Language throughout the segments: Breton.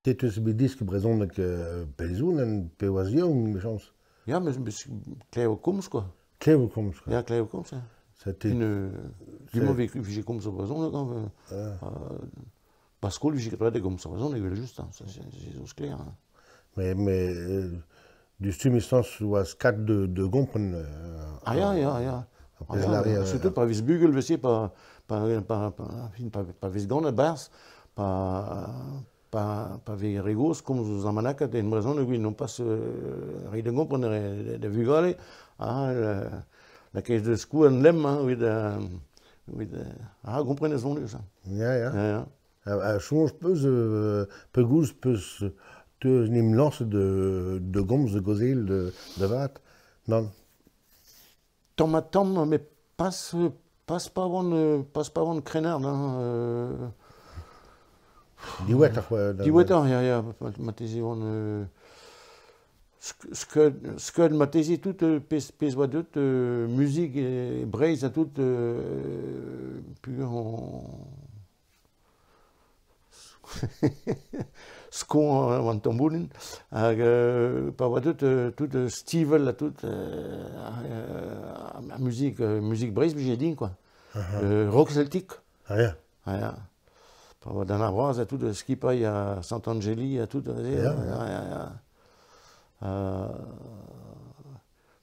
Te 'teus bet desk brezhoneg pell zo pe oas yaouank 'mechañs? Ya, me klev komz quoi. Klev komz quoi. Ya, klev komz, ya. C'était... Du-mañ vije komz brezhoneg, hein. Ba skol vije ket da gomz brezhoneg evel-just, hein, ça c'est zo sklaer. Hein. Mais du stumm estañs oas kat de gompren. Ah ya, ya, ya. Ar pezh lâre, Surtout pa vez bugel vese pa vez ganet 'barzh, pa vez re gozh komz ouzh ar manakad en brezhoneg evit non pas reiñ da gompren da vugale ah lakaet da skouarn lemm hein, evit ah gompren ez on eus. Ya, ya. Ya, ya. Ha soñj 'peus pegoulz 'peus teus 'n em lañset de gomz de gaozeal da vat? Nann. Tamm-ha-tamm, met pas pa oan krennard hein. Diwezhatoc'h oa. Diwezhatoc'h, ya, ya, marteze oan skeud marteze tout pezh oa deut muzik e Breizh ha tout peogwir on skoañ an tamboulin hag pa oa deut tout Stivell ha tout ar muzik Breizh blije din quoi. Rock celtique. Ah ya. Ah ya. Pa oa Dan ar Braz ha tout skipailh ha Sant'Angeli ha tout aze. Ya, ya, ya, ya.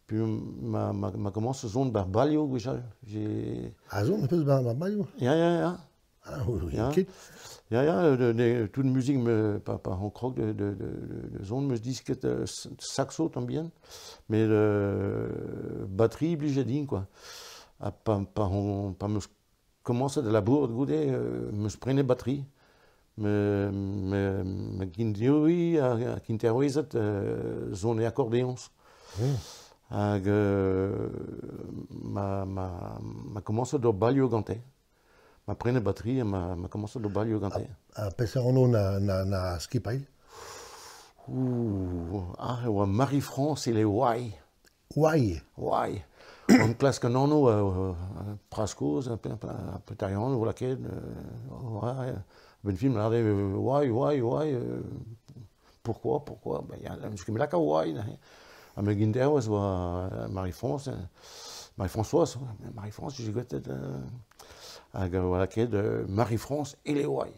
Puis ma komañs zont bar balioù gwechall. J'ai Ah zont 'peus bar balioù? Ya, ya, ya. Ah oui, Ya. ket. Ya, ya, toute musique me, pa on krog de zon 'meus disket saxo tamm bihan, met batterie blije din quoi. Ha pa 'meus komañset da labourat goude, 'meus prenet batterie. Me gindeuri ha kinterwezet zon e akordeoñs. Hag ma komañset d'ober balioù gante. Ma prenet batterie ha ma komañset d'ober balioù gante. Ha peseurt anv na skipailh? Ouh, ah, e oa Marie-France et les Why. Why? Why. On klask an anv praskoz, petra anv lakaet, ouais, ben film lâret why, why, why, pourquoi, pourquoi, ben ya, n'eus ket laka why neuze. Ha me ginderwez oa Marie-France, Marie-Françoise, Marie-France, j'ai gwelet hag oa lakaet Marie-France et les Why.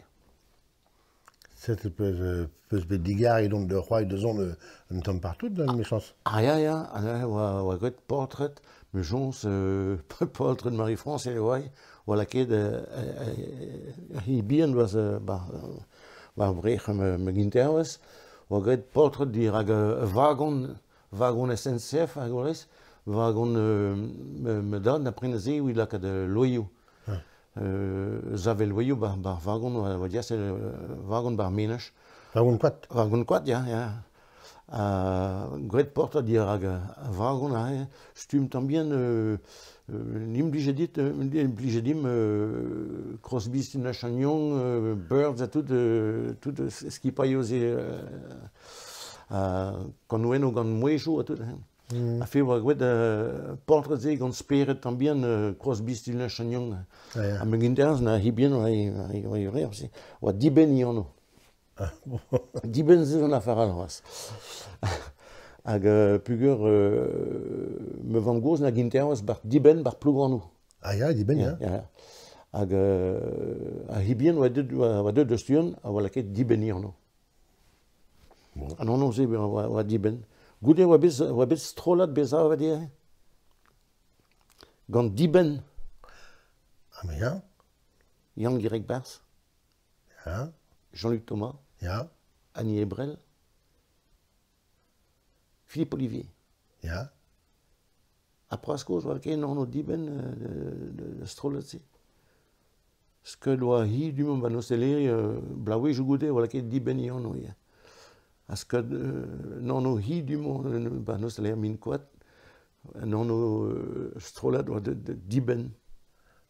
Setu peus bet digarez dont de c'hoari da zont un tamm partout, 'mechañs. Ah ya, ya, ha neuze oa graet portrait, mechañs portrait Marie-France et les Why, oa lakaet hi bihan oa war brec'h ma gintervez, oa graet portrait dirak vagon, vagon SNCF hag orez, vagon ma dad na prenet se evit lakaat loeioù. Zavel loeioù bar vagon, oa dias vagon bar menaj. Vagon koad? Vagon koad, ya, ya. Graet portrait dirak ar vagon aze, stumm tamm bihan, nim blije dit, blije dimp Crosby, Stills Nash and Young, Byrds ha tout, tout skipailhoù se kanouennoù gant mouezhioù ha tout. Ha fe oa graet portrait se gant spered tamm bihan Crosby, Stills Nash and Young. Ya. Ha ma ginterz na hi bihan oa se, oa dibenn i anv. Dibenn se an afer all c'hoazh. Hag peogwir ma vamm-gozh na gintervez bar dibenn bar Plouganoù. Ah ya, dibenn, ya. Ya, ya. Hag ar hi bihan oa deuet da studian a oa lakaet dibenn i anv. Bon. An anv-se oa dibenn. Goude oa bet strollad bezañ ivez. Gant dibenn. Ah mais ya, Yann Gireg-Bars, Jean-Luc Thomas, Annie Ebrel, Philippe Olivier. Ha praskoz oa ken anv dibenn de strollad-se. Skeud oa hi du-mañ ba Nosteleri bloavezhioù goude oa lakaet dibenn i anv ivez. Ha skeud anv hi du-mañ ba Nosteleri min koad, an anv strollad oa de dibenn.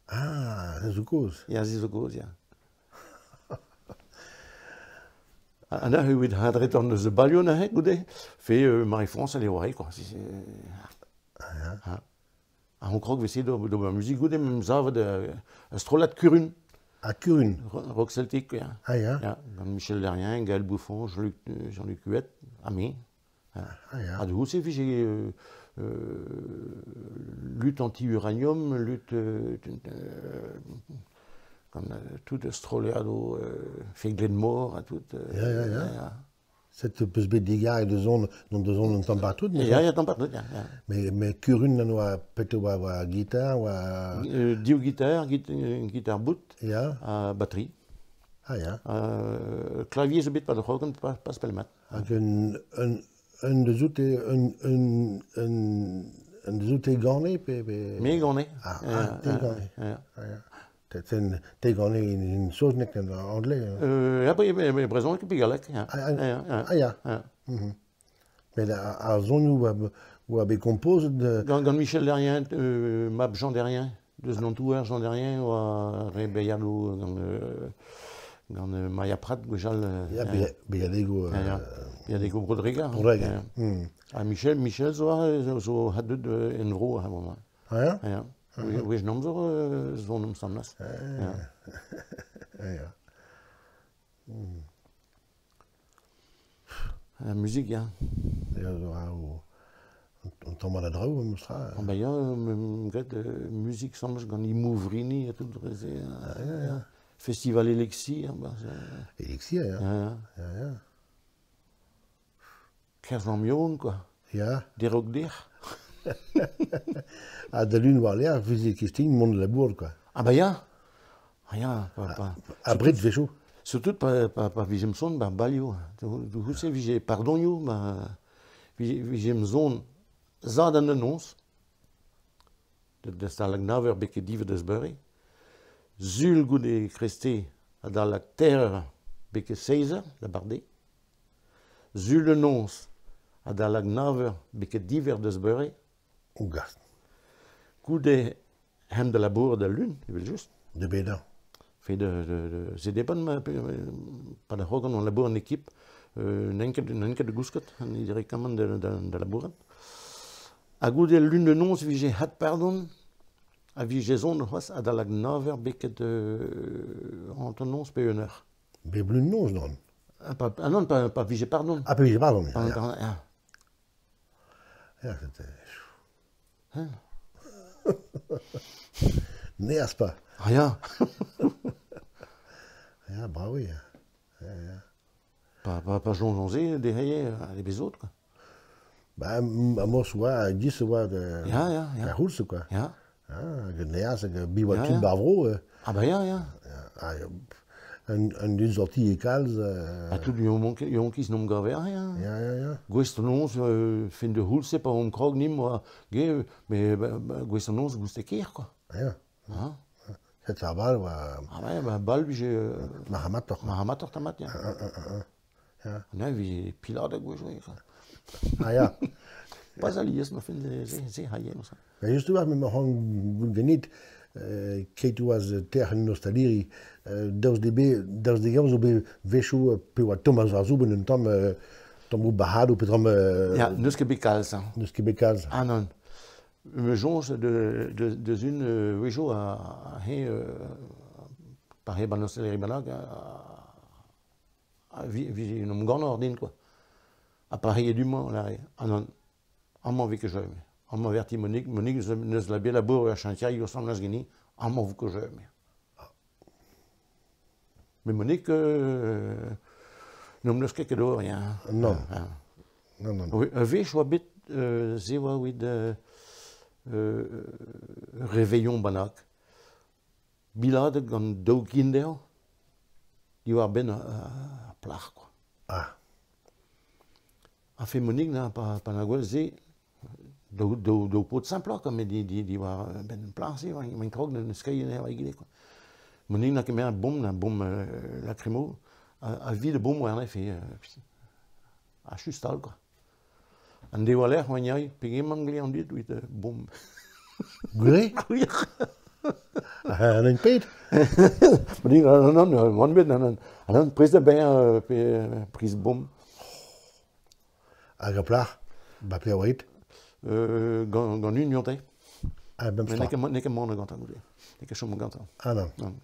Ah, se zo kaoz. Ya, se zo kaoz, ya. Ha neuze evit hadretan eus balioù neuze goude, fe Marie-France elle oa quoi. Ah, Ha on krog vese d'ober muzik goude, mem zavet ur strollad kurun. Ha Kurun. Rock celtique, ya. Ah ya. Ya, gant Michel Derrien, Gaël Bouffon, Jean-Luc Jean-Luc Huet, ha me. Ah ya. Ha du-se e vije lutte anti-uranium, lutte gant tout strolladoù Glenmor ha tout. Ya, ya, ya. Ya. Set peus bet digarez da zont, dont da zont un tamm partout. Mais, Ya, ya, tamm partout, ya, ya. Mais Kurun an oa petra oa, oa gitar, oa... Div gitar, gitar bout, Ya, ha batterie. ah ya. Klavier zo bet pa c'hrogan pas pell-mat. Hag un, un, un deus oute, un, un, un, un deus oute gane pe... pe... Me gane. Ah, Ya, ah, te ya, gane. ya. Ah, ya. Te, te, te gane in, in saozneg en anglais. Hein. Ya, bre, brezhoneg pe galleg. Ya. Ah, ah, Ya, ya, ah ya. ya. Met ar sonioù oa, oa bet kompozet... Gant, gant Michel Derrien, mab Jean Derrien, deus Nantouer Jean Derrien, oa re Beialo gant, gant Maia Prat gwechall. Ya, Beiadego... Ya, ya. Beiadego Brodregar. Brodregar. Ya. Mm. Ha Michel, Michel zo, zo, zo hadet en vro ha bon. Ah ya? Ya. Wech namzer zo nom samlas. Ya. Ah ya. La musique, ya. Ya, zo a o... Un tamm a draoù, meus tra. Ah bah ya, graet musique samlas gant Imouvrini ha tout dre-se. Ya, ya. Festival Elixir, bah, Elixir, ya. ya, ya. Ya, ya. Kerzh an mion, quoi. Ya. Derok dir. Ha da lun war lec'h, veze kistin mont da labour, quoi. Ah bah ya. Ah ya, pa, pa. A bred vecho. Surtout pa, pa, pa vijem son, ba balio. Du c'houlz-se vije pardonioù, ba vije, vijem son zad an annonce. Da stalag naver beke divet eus beure. Zul goude kreste adalak terreur beke seizer, da barde. Zul annonce adalak naver beke diver deus beure. O gast. Goude hem de labour da lun, evel just. De bedañ. Fait de, de, de, se dépend ma, pa da c'hogan on labour en équipe, n'en ket, n'en ket de gousket, an directement de, de, de labourat. Ha goude lun de noz vije hat pardon, a vije zon c'hoazh adalak naver beket an noz pe un eur. Be blun noz, non? Ah, pa, ah non, pa, pa vije pardon. Ah, pe vije pardon, ya. Pa, Ya, pa, ya. ya, c'était... Hein? Neaz pa. Ah ya, Ya, bravo, ya. pa, pa, pa jonjon se derrière a bezot, quoi. Ba, a mos oa, gis oa de... Ya, ya, ya. Da c'houlz, quoi. Ya. Ah, hag neaz, hag bi oa Ya, tud ya. bar vro. Ah bah ya, ya. Ah, ya, un, un dud sorti e kalz. Ha tout yonkiz nom gaver, ya. Ya, ya, ya. Gwest an noz, fin de c'houlz-se pa on krog nim, oa, ge, mais ba, ba, gwest an noz gouste ker, quoi. Ya. Ah, Set ar bal oa ah ouais, ba, bal vije marc'hamator. marc'hamator tamat, ya. Ya. Na, vije pilad a gwech, quoi. Ah, ya. Pas alies, ma fin de se, se haie, ça. Ba, just oa, me m'oc'h gout ganit, keit oaz terc'h en nostaliri, daoust de be, daoust de gamm zo be vechoù pe oa tomm ar zouben un tamm, tamm o bahado pe tamm... Ya, n'eus ket bet kalz, hein. N'eus ket bet kalz. Ah non. Me jonge de, de, de un wejo a, a he, par he ban nosteleri banag, a, a vi, vi nom gant ordin, quoi. A par he du man, là, ah non. Amañ vez ket jeu, Amañ verti Monique, Monique neus la bet labour ur chantier yo sam las geni, amañ vo ket jeu, Mais Monique, n'om neus ket ket ober, ya. Non. Ah. Non, non. Oui, a wech oa bet se oa oit réveillon bannak. Biladeg gant daou kinder, diwar ben a plac'h, quoi. Ah. A fe Monique na, pa, pa na gwell se, daou, daou, daou paotr simploc'h, quoi, met di, di, diwar ben plac'h se, oa, maen krog n'eus ket en eo egile, quoi. Monique na kemer bom, na bom lacrymo, a, a vid bom war fe, a chustal, quoi. An dewa lec'h oa niai, pegement gle an dit oit bom. Gwre? Gwir. Ah, an en pet? Monique, non, non, non, non, bet, non, non, non, pris da ben, pe, pris bom. Hag a plac'h, ba pe oa it? Gant, gant un yonte. Ah, memes Met tra. n'eo ket n'eo ket mont gantañ goude. N'eo ket chom gantañ. Ah nann. Nann.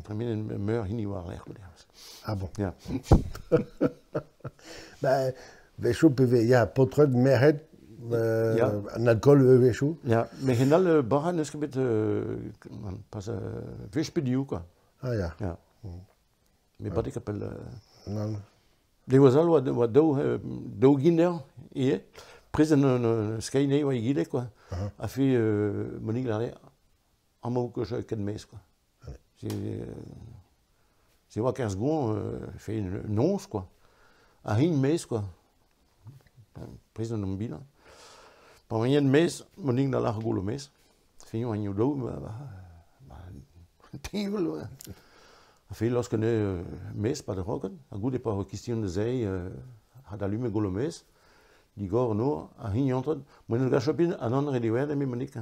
Tremenet meur hini war-lerc'h goude. Ah bon. Ya. Ba, wechoù pe vez, ya, paotred, merc'hed, Ya. an alkool wechoù. Ya, met hennal bara n'eus ket bet pas wech pe div quoi. Ah ya. Ya. Met bat e kapell Nann. Devoaz all oa, oa daou, daou giner ivez, prest en un skeiñ oa egile quoi. A fe Monique lâre amañ ket ket maez quoi. Se se oa kerzh goañ fe noz quoi. Ha int maez quoi. Prest en bilan. Pa oa maez, Monique da lâr golo maez. Fin oa daou, ba, ba, ba, teñval oa. A fe laosk anezhe maez pa da rogan, ha goude pa oa kistion da zeiz ha da lume golo maez, digor no, ha hini antren, mont en gachopin, an anre diwezhañ, eme Monique.